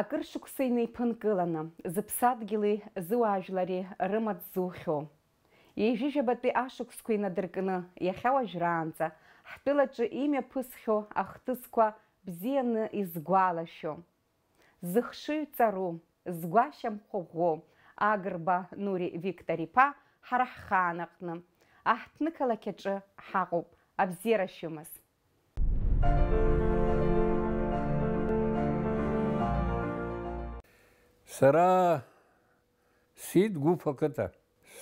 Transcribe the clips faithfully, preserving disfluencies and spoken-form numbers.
Акыр шықәса инеиԥынкыланы, зыԥсадгьыли зыуаажәлари рымаҵ зухьоу, ҩажәижәабатәи ашықәсқәа инадыркны, иахьа уажәраанӡа ҳтәылаҿы имҩаԥысхьоу ахҭысқәа бзианы изгәалашәо, зыхшыҩ ҵару, згәашьамхы ӷәӷәоу Агрба Нури Виктор-иԥа ҳара ҳхаан аҟны, аҳҭнықалақь аҿы ҳаҟоуп. Абзиара шәымаз! Сара сиит Гәыԥ ақыҭа.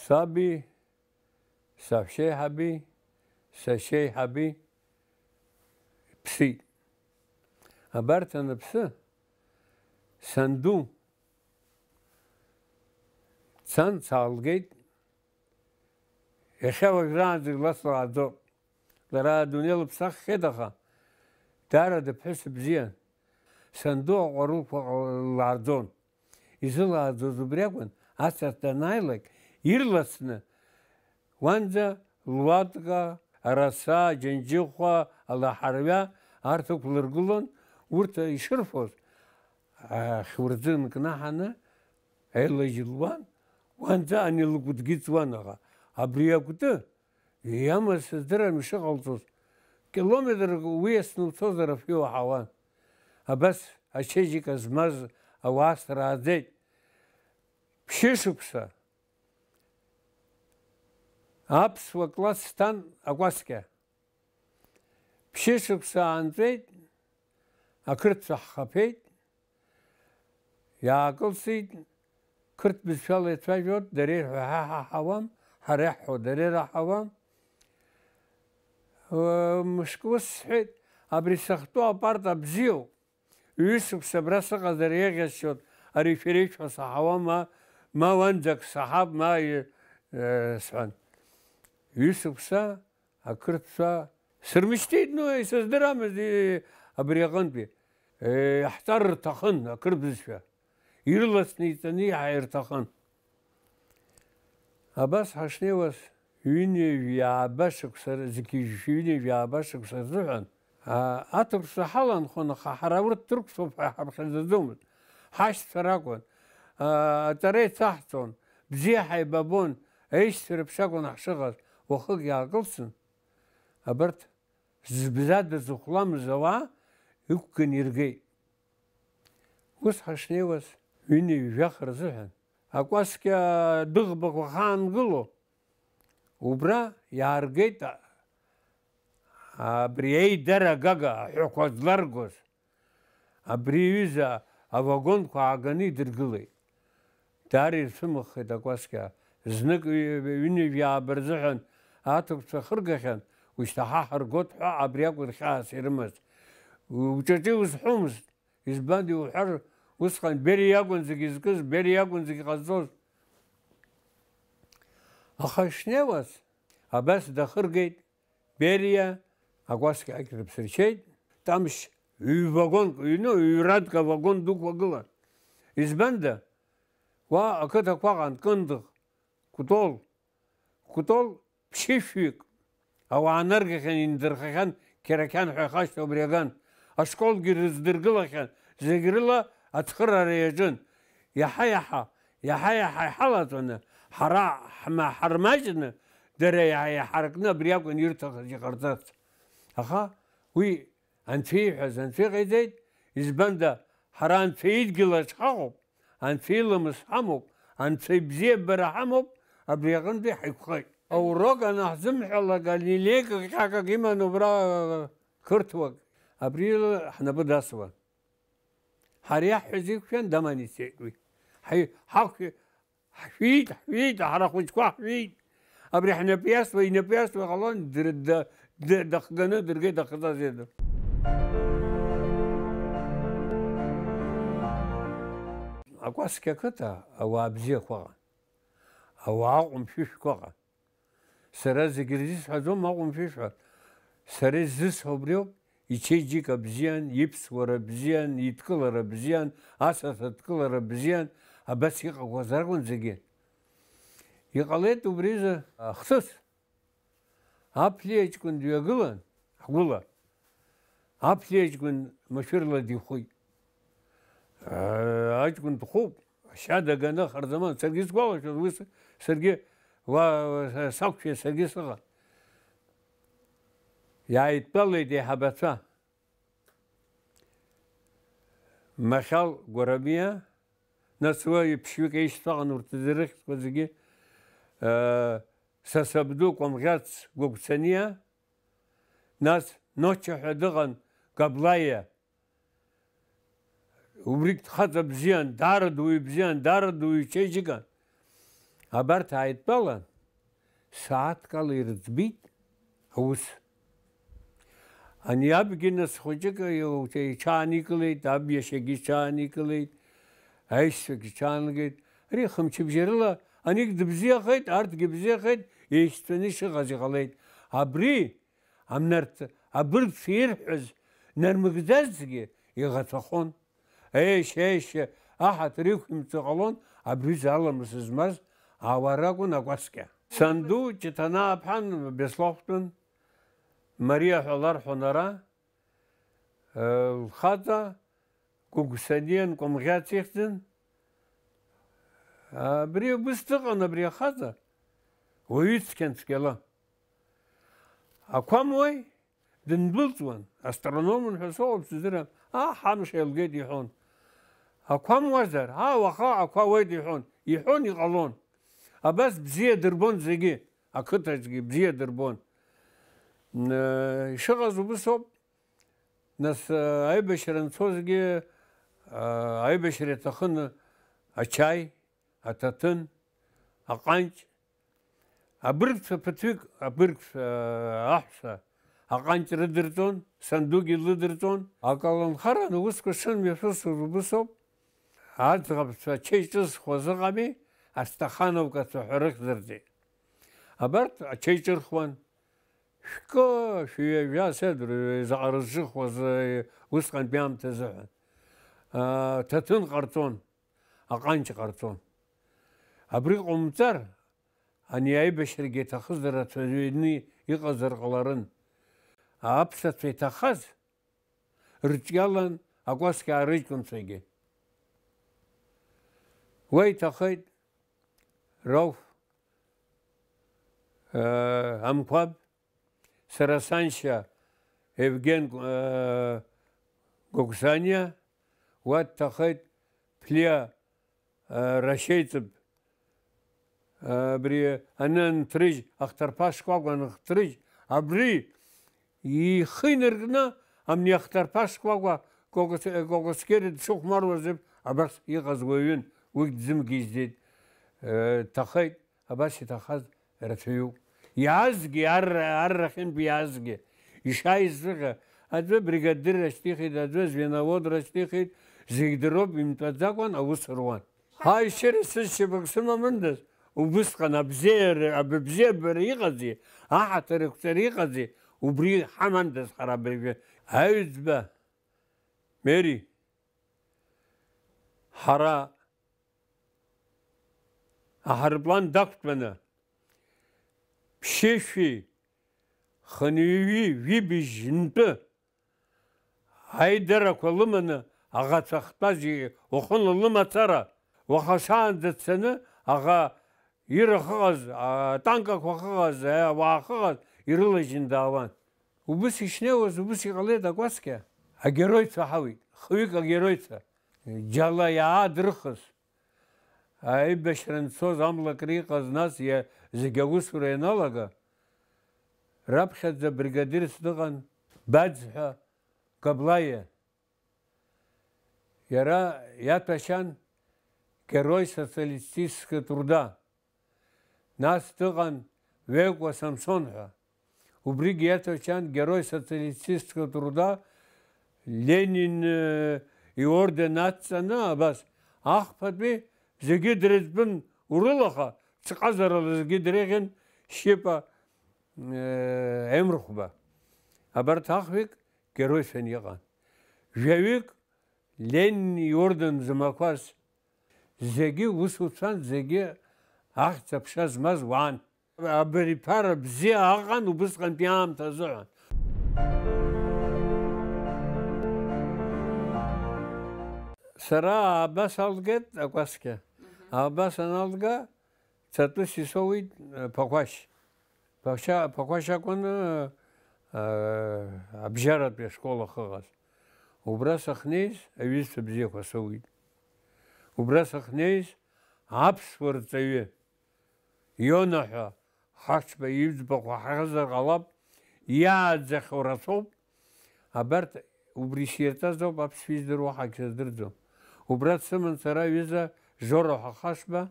Саби, саҳәшьеиҳаби, сашьеиҳаби ԥсит. Абарҭ аныԥсы, санду дцан, саалгеит. Иахьа уажәраанӡагь ласлааӡоуп. Лара адунеи лыԥсаххьеит, аха даара дыԥҳәыс бзиан. Санду аҟәарулқәа лааӡон. Изылааӡоз убри акәын, асас данааилак, ирласны уанӡа луатка, араса, аџьанџьыхәа, алаҳарҩа, арҭ ықәлыргылон, урҭ ишырфоз, ахьурӡы нкнаҳаны, аилажь луан, уанӡа ани лыгәыдгьы ҵуан, аха абри акәты, иамаз сыздырам ишыҟалҵоз, километрк уиасны уцозар афҩы уаҳауан. Абас ачеиџьыка змаз ауаа срааӡеит. Ԥшьышықәса аԥсуа класс сҭан акәасқьа. Ԥшьышықәса аанҵәеит, ақырҭцәа ҳхаԥеит, иаакылсит, қырҭ бызшәала ицәажәоит, дара ирҳәо ҳа ҳаҳауам, ҳара иаҳҳәо дара ираҳауам. Мышкы ус сҳәеит, абри сахьтәоу апарта бзиоуп. Ҩышықәса абра сыҟазар еиӷьасшьоит, ари шәара ишәҳәо саҳауама, ма уанӡак саҳап, ма, э, сҳәан. Ҩышықәса ақырҭцәа сырмышьҭит, ну, исыздырамызт, и-, абри аҟынтәи. Э, иаҳҵар рҭахын ақырҭ бызшәа. Ирласны иҵаны иаҳаирҭахын. Абас ҳашнеиуаз, ҩынҩажәи ааба шықәса, зқьи жәшәи ҩынҩажәи ааба шықәса рзыҳәан, а, аҭырқәцәа ҳаланхон, аха ҳара урҭ ҭырқәцәоуп ҳәа ҳаԥхьаӡаӡомызт. Ҳашьцәа ракәын, а, аҵара еицаҳҵон, бзиа ҳаибабон, аишьцәа рыԥшакәын ҳшыҟаз, уахык иаакылсын, абарҭ зыбзада зыхәламыз ауаа ықәган иргеит. Ус ҳашнеиуаз, ҩынҩажәи жәаха рзыҳәан, акәасқьа дәыӷбақәа ахаангыло, убра иааргеит а-, абри аидара агага аҳәақәа зларгоз. Абри аҩыза авагонқәа ааганы идыргылеит. Даара ирцәымыӷхеит акәасқьа. Знык ҩ-, ҩынҩажәи ааба рзыҳәан аҭырқәцәа хыргахьан, ушьҭа ҳа ҳаргоит ҳәа абри акәын хьаас ирымаз. Уҿаҿы иузҳәомызт. Избан иуҳәар, усҟан Бериа иакәын зегьы зкыз, Бериа иакәын зегьы ҟазҵоз. Аха ишнеиуаз, абас дахыргеит Бериа, акәасқьагь рыԥсыршьеит, Тамшь ҩ-вагонк, ҩну, ҩратәк авагон дықәгылан. Избанда, уа ақыҭақәа ыҟан, Кындыӷ, Кәтол, Кәтол ԥшьышәҩык ауаа наргахьан, индырхахьан, Қьарақьан ҳәа ихашҭа убри аган. Ашколгьы рыздыргылахьан, зегь рыла ацхыраара иаҿын. Иаҳа-иаҳа, иаҳа-иаҳа иҳалаҵәаны, ҳара ҳма-, ҳармаҷны, дара иаҳа иаҳаракны абри акәын ирҭахыз иҟарҵарц. Аха уи Анцәа ииҳәаз Анцәа иҟаиҵеит, избанда, ҳара Анцәа идгьылаҿ ҳаҟоуп, Анцәа иламыс ҳамоуп, Анцәа ибзиабара ҳамоуп, абри аҟынтәи ҳаиқәхеит. Аурок анаҳзымҳәалак, алинеикак ҟьакак иман убра қырҭуак, абри ила ҳнапы дасуан. Ҳара иаҳҳәаз иқәшәан, даман ицеит уи. Ҳаи-, ҳахә-, Ҳшәит, ҳшәит, ҳара ахәыҷқәа ҳшәит. Абри ҳнапы иасуа, инапы иасуа ҟалон, дыр-, да-, да-, дахганы дыргеит, дахьцаз иадыр. Акәасқьа ақыҭа ауаа бзиақәа ыҟан. Ауаа ҟәымшәышәқәа ыҟан. Сара зегьы рзы исҳәаӡом, аҟәымшәышәҳәа. Сара изысҳәо убриоуп, ичеиџьыка бзиан, иԥсуара бзиан, идкылара бзиан, асас адкылара бзиан, абас иҟақәаз ракәын зегьы. Иҟалеит убризы ахҭыс. Аԥлиа ҷкәын дҩагылан, ҳгәыла. Аԥлиа ҷкәын машәырла дихәит. Аҷкәын дхәуп, ашьа даганы Харзаман, саргьы сгәалашәоит, уи с-, саргьы уа, уа, сақәшәеит, саргьы сыҟан. Иааидтәалеит еиҳабацәа. Махьал Гәарамиа, нас уа ԥшьҩык еишьцәа ыҟан, урҭ ирыхьӡқәа зегьы, э, са сабду Кәамӷьац Гәагәцаниа, нас Ноча ҳәа дыҟан, Габлаиа. Убригь дхаҵа бзиан, даара дуаҩ бзиан, даара дуаҩ чеиџьыкан. Абарҭ ааидтәалан, сааҭк ала ирыӡбеит аус. Ани абгьы нас хәыҷык иу-, иҽааникылеит, аб иашьагьы иҽааникылеит, аишьцәагьы иҽаанагеит. Ари хымчыбжьарыла аник дыбзиахеит, арҭгьы бзиахеит, еишьцәаны ишыҟаз иҟалеит. Абри Амнарҭ абыргцәа ирҳәаз нармыгӡазҭгьы иӷацәахон. Еишь, еишь, аҳаҭыр иқәимҵо ҟалон, абри аҩыза аламыс змаз ауаа ракәын акәасқьа. Санду Ҷыҭанааԥҳан Беслахәтәын, Мариа ҳәа ларҳәон ара, э, лхаҵа Гәыгәсаниа Кәамӷьац ихьӡын. Абри убыс дыҟан, абри ахаҵа, уаҩы цқьан цәгьала. Ақәа муеи, дындәылҵуан, астрономын ҳәа соуп сыздырам, аҳ, амш еилгеит иҳәон. Ақәа муазар, аа, уаха ақәа уеит иҳәон, иҳәон, иҟалон. Абас бзиа дырбон зегьы, ақыҭаҿгьы бзиа дырбон. Ишыҟаз убыс ауп. Нас, аибашьра анцозгьы, аибашьра иаҭахын ачаи, аҭаҭын, аҟанҷ. Абыргцәа ԥыҭҩык, абыргцәа, аҳәса, аҟанҷ рыдырҵон, сандугьы лыдырҵон. Аколнхаран аусқәа шымҩаԥысуаз убыс ауп. Аӡӷабцәа ачаи ҿызхуаз ыҟами, астахановкацәа ҳәа рыхьӡырҵеит. Абарҭ ачаи ҿырхуан. Шәкы, шәҩажәа, сеидру, заҟа рызҿыхуаз, усҟантәи аамҭазыҳәан. Ҭаҭын ҟарҵон, аҟанҷ ҟарҵон. Абри ҟоумҵар, ани аибашьрагьы иҭахызар, рацәаҩны иҟазар ҟаларын. Аԥсацәа иҭахаз рҿиалан акәасқьаа рыҷкәынцәагьы. Уа иҭахеит Рауф, э, Амқәаб, сара саншьа Евген, э, Гогсаниа, уа дҭахеит Ԥлиа, э, Рашеиҵб, э, абри аны анҭрыжь, ахҭарԥа шкәакәа анхҭрыжь, абри ихы инаркны, амни ахҭарԥа шкәакәа Кокос-, э, Кокоскери дшыхәмаруаз еиԥш, абас иҟаз уаҩын, уигь дзымгьежьӡеит, э, дҭахеит. Абас иҭахаз рацәаҩуп. Иаазгьы, арра, аррахьынтә иаазгьы, ишааизҵәҟьа, аӡәы бригадирра шьҭихит, аӡәы звеноводра шьҭихит, зегь дыроуп, имтәаӡакәан аус руан. Ҳаи, шьыри, сызшьапык сымамындаз, убысҟан абзиара, абыбзиабара иҟази, аҳаҭыр еиқәҵара иҟази, убри ҳамандаз ҳара абыржәы. Аҩӡба, Мери, ҳара аҳаирплан дақәтәаны, ԥшьышәи хынҩажәи жәибжь нтәы аидарақәа лыманы аӷацәа ахьтәаз уахынла лымацара, уаха шаанӡа дцаны аӷа ира ахьыҟаз, атанкақәа ахьыҟаз, ауаа ахьыҟаз ирылажьны даауан. Убыс ишнеиуаз, убыс иҟалеит акәасқьа. Агеройцәа ҳауит, хҩык агеройцәа. Џьала иаадрыхыз, аибашьра анцоз амлакра иҟаз, нас иа-, зегь аусура ианалага, раԥхьаӡа бригадирс дыҟан, Баӡ ҳәа, Габлаиа. Иара иаҭәашьан Герой социалистического труда. Нас дыҟан Векуа Самсон ҳәа. Убригьы иаҭәашьан Герой социалистического труда, Ленин, э, иорден адҵаны, абас, ахԥатәи зегьы дрыӡбын урылаха, ԥсҟазарала зегьы дреиӷьын Шьыпа, э, Емрхәба. Абарҭ ахҩык геройцәан иҟан. Жәаҩык Ленин иорден змақәаз. Зегьы усуцәан, зегьы ахьӡ-аԥша змаз уаан. Абри ԥара бзиа аҟан убысҟантәи аамҭа азыҳәан. Сара абас алгеит акәасқьа. Абас аналга, цатәыс исоуит, э, Ԥақәашь. Ԥақәашь, Ԥақәашь акәын, э, э, абжьаратәи ашкол ахьыҟаз. Убра сахьнеиз, аҩызцәа бзиақәа соуит. Убра сахьнеиз, аԥсуа рҵаҩы Иона ҳәа Хачба иӡбахә ҳаҳазар ҟалап, иааӡахьоу рацәоуп. Абарҭ убри сирҵазоуп аԥсшәа издыруа ҳагьсыздырӡом. Убра дсыман сара аҩыза Жора ҳәа Хачба,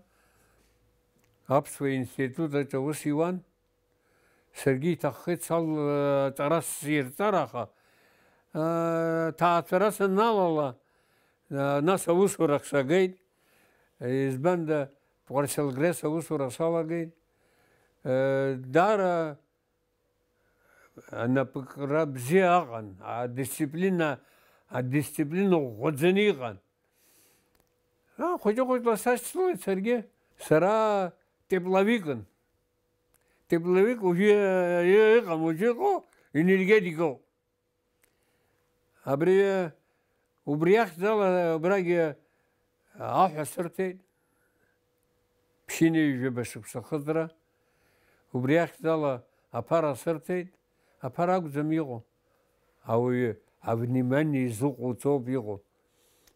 аԥсуа институт аҿы аус иуан. Саргьы иҭаххеит сал-, ҵара сирҵар, аха, ҭаацәара саналала, нас аусурахь сагеит. Избанда, Тҟәарчалгрес аусура салагеит. Даара анапыкра бзиа аҟан, адисциплина, адисциплина ӷәӷәаӡаны иҟан. Хәыҷы-хәыҷла сашьцылоит саргьы. Сара тепловикын. Тепловик уажәы иҟам, уажәы иҟоу енергетикоуп. Абри, убри ахьӡала абрагьы аҳәа сырҭеит, ԥшьынҩажәаба шықәса хыҵра, убри ахьӡала аԥара сырҭеит, аԥара акәӡам иҟоу, ауаҩы авнимание изыҟоуҵоуп иҟоу.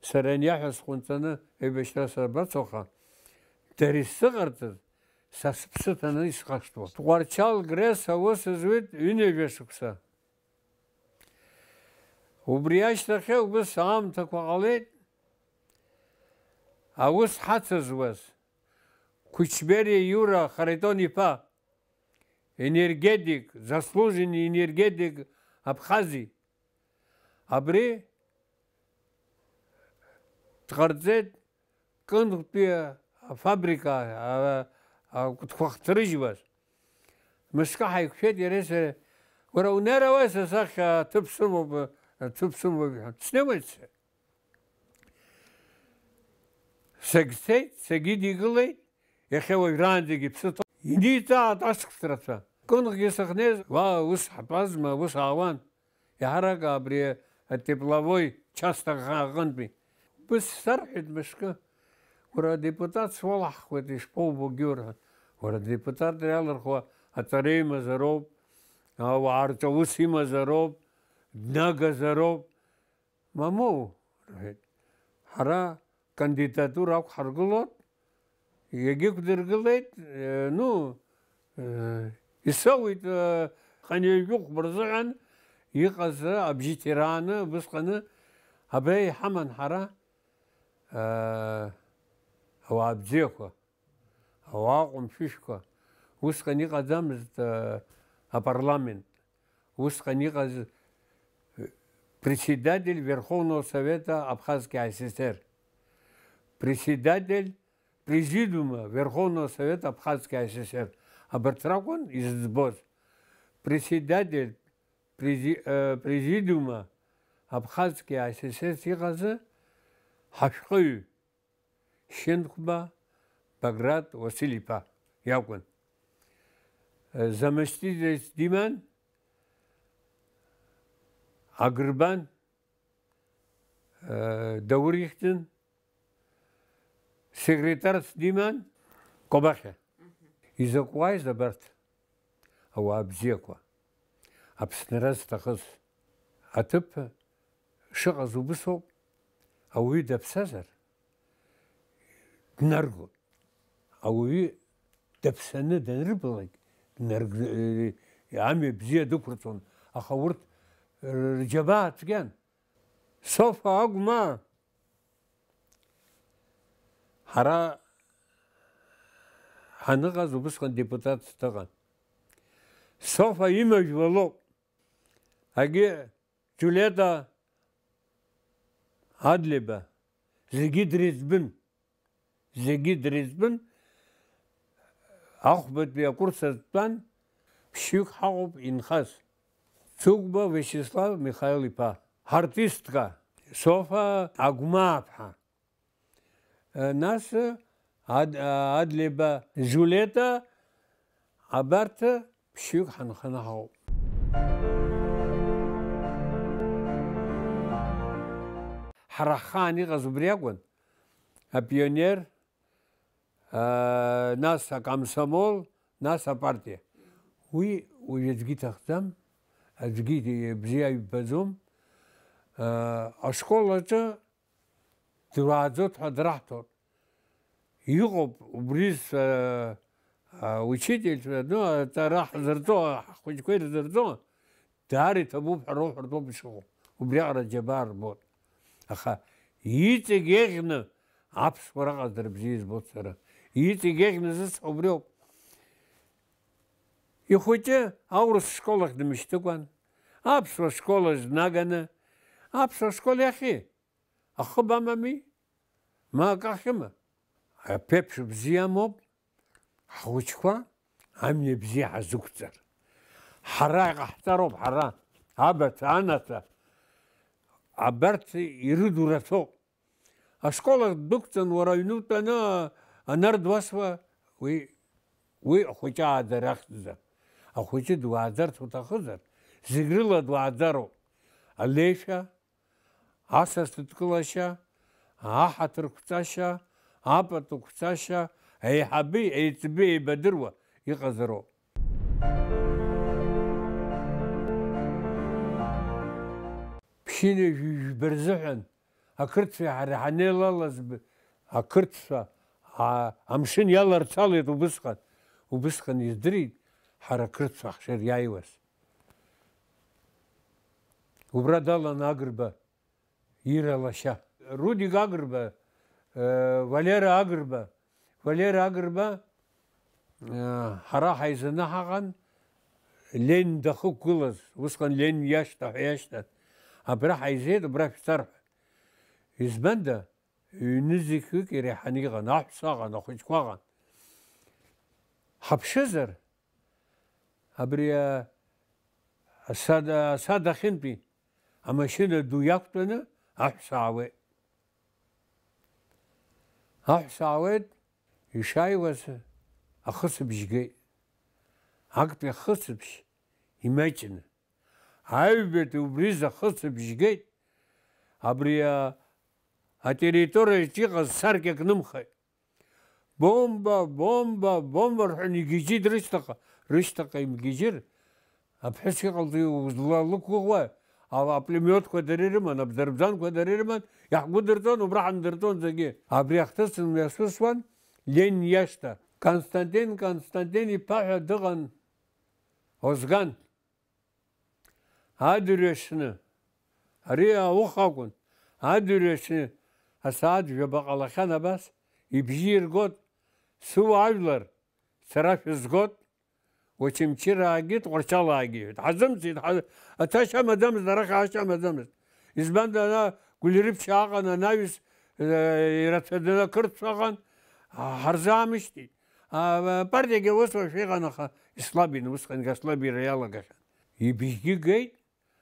Сара аниаҳәа сҟәынҵаны аибашьра сабацо, аха дара исзыҟарҵаз са сыԥсы ҭаны исхашҭуам. Тҟәарчал Грес аус зуеит ҩынҩажәа шықәса. Убри ашьҭахь убыс аамҭақәа ҟалеит, аус ҳацызуаз, Кучбери Иура Харитон-иԥа, енергетик, заслуженный енергетик Абхази. Абри дҟарҵеит Кынтәи афабрика, а, а, кәытқәа хҭрыжьуаз. Мышкы ҳаиқәшәеит иареи сареи. Уара унеира уа са сахь, а, ҭыԥ сымоуп, а, ҭыԥ сымоуп, иҳәан. Снеиуеит сара. Сагьцеит, сагьидикылеит, иахьа уажәраанӡагьы иԥсы ҭоуп. Иниҵааит ашықәс рацәа. Кынтәгьы сахьнеиз, уа, ус ҳтәазма, ус аауан. Еиҳарак абри атепловой часть аҟынтәи. Бысзарҳәеит мышкы. Уара адепутатс уалаҳхуеит, ишԥоубо, Георги? Уара адепутатра иалырхуа аҵара имазароуп, ауаа рҿы аус имазароуп, днагазароуп. Мамоу, рҳәеит, ҳара кандидатура ақәҳаргылоит, иагьықәдыргылеит, э, ну, э, исоуит, э, хынҩажәи хәба рзыҳәан иҟаз абжьы ҭирааны, убысҟаны абра иҳаман ҳара, э, ауаа бзиақәа, ауаа ҟәымшәышәқәа. Усҟан иҟаӡамызт, э, апарламент. Усҟан иҟаз, э, председатель Верховного Совета Абхазской АССР, председатель Президиума Верховного Совета Абхазской АССР, абарҭ ракәын изыӡбоз. Председатель прези-, э, Президиума Абхазской АССР иҟазы ҳашәҟәыҩҩы Шьынқәба Баграт Уасил-иԥа иакәын. Заместительс диман Агрбан, э, Даур ихьӡын, секретарс диман Кобахьа. Изакә уааиз абарҭ ауаа бзиақәа, Аԥсныра зҭахыз. Аҭыԥ шыҟаз убысоуп, ауаҩы даԥсазар, днаргон. Ауаҩы даԥсаны данрыбалак, днарг-, э, амҩа бзиа дықәырҵон, аха урҭ рџьабаа цәгьан. Софа Агәмаа, ҳара ҳаныҟаз убысҟан депутатс дыҟан. Софа имажәуа лоуп. Агьи Џьулиета Адлеиба, зегьы дреиҵбын. Зегьы дреиҵбын, ахәбатәи акурс азтәан, ԥшьҩык ҳаҟоуп инхаз. Цыгәба Виачеслав Михаил-иԥа, ҳартистка Софа Агәмааԥҳа, нас Ад-, Адлеиба Џьулиета, абарҭ ԥшьҩык ҳанханы ҳаҟоуп. Ҳара ҳхаан иҟаз убри акәын, апионер, аа, нас акомсомол, нас апартиа. Уи уажә аӡәгьы иҭахӡам, аӡәгьы бзиа иббаӡом. Аа, ашкол аҿы дыруааӡоит ҳәа драҳҭоит. Иҟоуп убри, а, а, учительцәа, ну, аҵара ҳзырҵо, ҳхәыҷқәа ирзырҵо, даара иҭабуп ҳәа роуҳәартә ауп ишыҟоу. Убриаҟара џьабаа рбоит. Аха иҵегь еиӷьны аԥсуара ҟазара бзиа избоит сара. Иҵегь еиӷьны зысҳәо убри ауп. Ихәыҷы аурыс школ ахь дымышьҭыкәан, аԥсуа школ аҿы днаганы, аԥсуа школ иахьи? Ахыб амами? Ма акы ахьыма? Аԥеиԥш бзиа амоуп, ҳхәыҷқәа амҩа бзиа ҳазықәҵар. Ҳара иҟаҳҵароуп, ҳара, абаҭа, анаҭа, абарҭ ирыду рацәоуп. Ашкол ахь дәықәҵан, уара аҩны утәаны анар дуасуа, уи, уи ахәыҷы ааӡара ахьӡӡам. Ахәыҷы дуааӡарц уҭахызар, зегь рыла дуааӡароуп. Алеишәа, асасдкылашьа, аҳаҭырқәҵашьа, апатуқәҵашьа, еиҳаби еиҵби еибадыруа иҟазароуп. Ԥшьынҩажәи жәба рзыҳәан ақырҭцәеи ҳареи ҳанеилалаз, б-, ақырҭцәа, а, амшын иаларцалеит убысҟан. Убысҟан издырит ҳара ақырҭцәа ҳшыриааиуаз. Убра далан Агрба, Ира лашьа. Рудик Агрба, э, Валера Агрба. Валера Агрба, э, ҳара ҳаизаны ҳаҟан, Ленин дахықәгылаз, усҟан Ленин иашҭа ҳәа иашьҭан. Абра ҳаизеит, абра шәцар ҳәа. Избанда? Ҩнызқьҩык иреиҳаны иҟан, аҳәса ыҟан, ахәыҷқәа ыҟан. Ҳаԥшызар, абри, а, асада, асада ахьынтәи амашьына ду иақәтәаны аҳәса аауеит. Аҳәса аауеит, ишааиуаз ахысыбжь геит. Актәи ахысыбжь имаҷны. Аҩбатәи убри захысыбжь геит, абри, а, атерриториаҿ иҟаз саркьак нымхеит. Бомба, бомба, бомба рҳәан, игьежьит рышьҭахьҟа, рышьҭахьҟа имгьежьыр, аԥҳәыс иҟалҵои, узлалықәгәыӷуа, а, апулемиотқәа дара ирыман, абзарбзанқәа дара ирыман, иаҳгәыдырҵон, убра ҳандырҵон зегьы. Абри ахҭыс мҩасысуан Ленин иашҭа. Константин Константин-иԥа ҳәа дыҟан, Озган. Адырҩаҽны, ари ауха акәын, адырҩаҽны асааҭ жәаба ҟалахьан абас, ибжьы иргот, сыуаажәлар, сара шәызгот, Очамчыраагьы Тҟәарчалаагьы, иҳәеит. Ҳазымҵит, ҳа-, ацашьа амаӡамызт, арахь аашьа амаӡамызт. Избанда ана Гәлирыԥшь ааҟан анаҩс, э, ирацәаӡаны ақырҭцәа ыҟан, ҳа-, ҳарзаамышьҭит. А, апартиагьы ус уашәа иҟан, аха ислабин, усҟангьы аслабира иалагахьан. Ибжьгьы геит,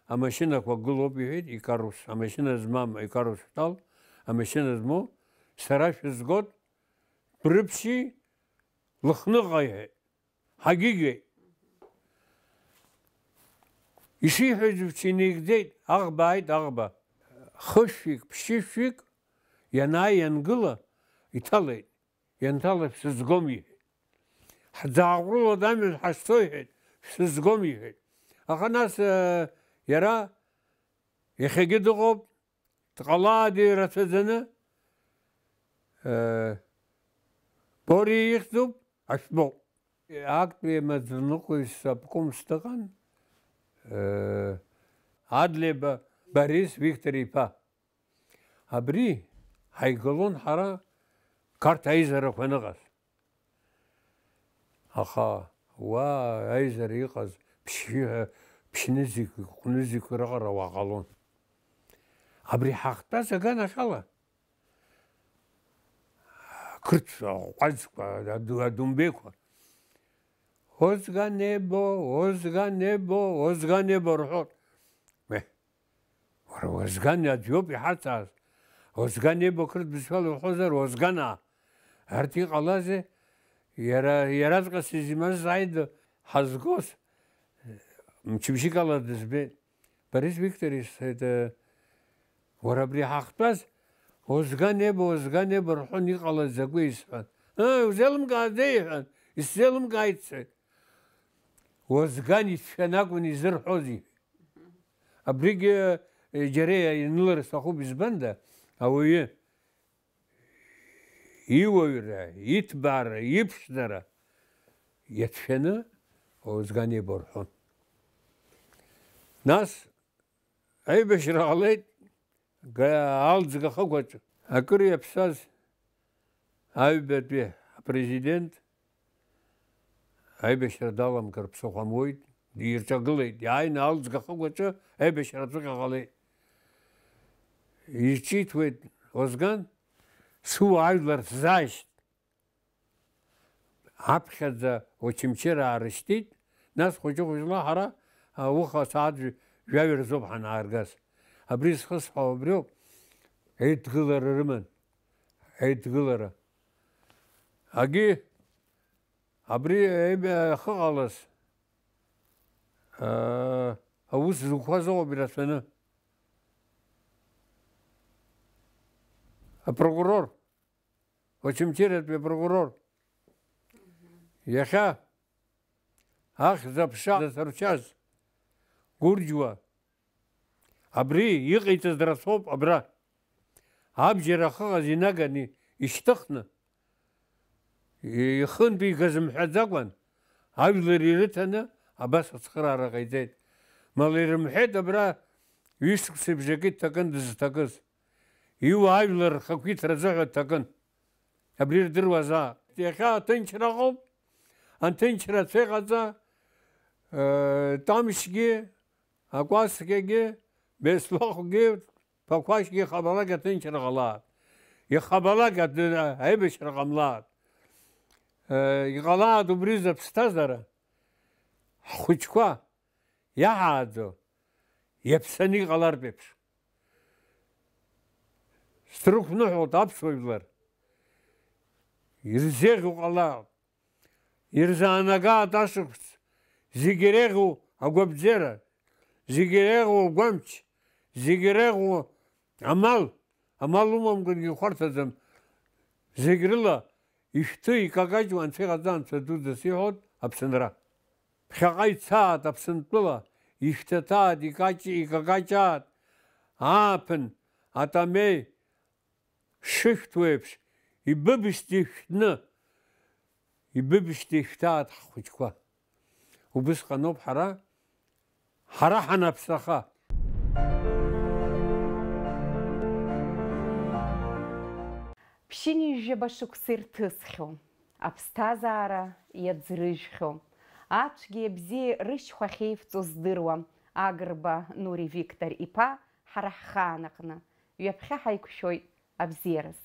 амашьынақәа гылоуп, иҳәеит, икарус, амашьына змам икарус шәтәал, амашьына змоу, сара шәызгот, брыԥшьи, Лыхныҟа, иҳәеит. Ҳагьыгеит. Ишиҳәаз еиԥш инеигӡеит, аӷба ааит, аӷба. Хышәҩык, ԥшьышәҩык ианааи иангыла, иҭалеит. Ианҭала, шәсызгом, иҳәеит. Ҳӡааҟәрылоит амҩан ҳашцо, иҳәеит, шәсызгом, иҳәеит. Аха нас, э, иара иахьагьы дыҟоуп, дҟалааит ирацәаӡаны, э, Бориа ихьӡуп, ашәбоуп. Актәи амаӡаныҟәгаҩ обкомс дыҟан, э, Адлеиба Борис Виктор-иԥа. Абри ҳаигалон ҳара Қарҭ аизарақәа аныҟаз. Аха уа аизара иҟаз ԥшьҩы-, ԥшьнызқьҩык, ҟәнызқьҩык раҟара уаҟалон. Абри ҳахьтәаз аганахьала, ақырҭцәа, аҟәазқәа, аду-, адумбеқәа, Озганебо, Озганебо, Озганебо рҳәот. Уара Озган аӡә иоуп иҳарҭааз. Озган еибакыртә бызшәала иуҳәозар, Озганаа. Арҭ иҟалазеи? Иара, иараҵәҟьа сизимазааит ҳазгоз. Мчыбжьык ала дызбеит. Борис Викторович, это, Уара абри ҳахтәаз, Озган еба, Озган еба рҳәон, иҟалаз закәи сҳәан. Ыы, иузеилымкааӡеи? Иҳәан, исзеилымкааит сҳәеит. Озган ицәшәаны акәын изырҳәоз, иҳәеит. Абригьы, э, џьара ианылар сҭахуп, избанда, ауаҩы иуаҩра, иҭбаара, иԥшӡара иацәшәаны Озган еба рҳәон. Нас аибашьра ҟалеит Га-, Алӡга хықәаҿы. Акыр иаԥсаз аҩбатәи апрезидент аибашьра даламгар ԥсыхәа амуит, дирҿагылеит, иааины Алӡга хықәаҿы аибашьра аҵәыҟьа ҟалеит. Изҿиҭуеит Озган, сыуаажәлар сзаашьҭ. Аԥхьаӡа Очамчыра аарышьҭит, нас хәыҷы-хәыҷла ҳара ауха асааҭ жәаҩа рзоуп ҳанааргаз. Абри зхысҳәаау абриоуп, еидгылара рыман, еидгылара. Агьи абри еиб-, ахы ҟалаз, аа, аус зуқәаз ыҟоуп ирацәаны. Апрокурор. Очамчыратәи апрокурор. Иахьа ахьӡ-аԥша дазырчаз Гәырџьуа абри иҟаиҵаз рацәоуп абра. Абџьар ахыҟаз инаганы ишьҭыхны, ихынтә игаз мҳәаӡакәан, ажәлар ирыҭаны абас ацхыраара ҟаиҵеит. Мала ирымҳәеит абра ҩышықәсеи бжаки дҭакын дызҭакыз. Иуаажәлар рхақәиҭра азыҳәа дҭакын. Абри ирдыруазаап. Иахьа аҭынчра ыҟоуп, аҭынчра ацәа иҟаҵа, э, Тамшьгьы, Акәасқьагьы, Беслахәгьы, Ԥақәашьгьы ихабалак аҭынчра ҟалааит. Ихабалак аҭ-, аибашьра ҟамлааит. Э, иҟалааит убри рзы аԥсҭазаара. Ҳхәыҷқәа иаҳааӡо, иаԥсаны иҟалартә еиԥш. Срықәныҳәоит аԥсуа жәлар. Ирзеиӷьу ҟалааит. Ирзаанагаат ашықәс, зегь иреиӷьу агәабзиара, зегь иреиӷьу агәамч, зегь иреиӷьу амал, амал умамкәангьы ихәарҭаӡам. Зегь рыла ишәҭы икакаҷуа анцәа иҟаҵа, анцәа дуӡӡа сиҳәоит, Аԥсынра. Ԥхьаҟа ицааит Аԥсынтәыла, ишәҭаҭааит, икаҷ-, икакаҷаат, ааԥын, атамеи шышәҭуеиԥш, ибыбышьҭ ишәҭны, ибыбышьҭ ишәҭааит ҳхәыҷқәа. Убысҟаноуп ҳара, ҳара ҳанаԥсаха. Ԥшьынҩажәаба шықәса ирҭысхьоу, аԥсҭазаара иаӡрыжәхьоу, ацәгьеи абзиеи рышьхәа ахьеивҵоу здыруа Агрба Нури Виктор-иԥа ҳара ҳхаан аҟны ҩаԥхьа ҳаиқәшәоит абзиараз.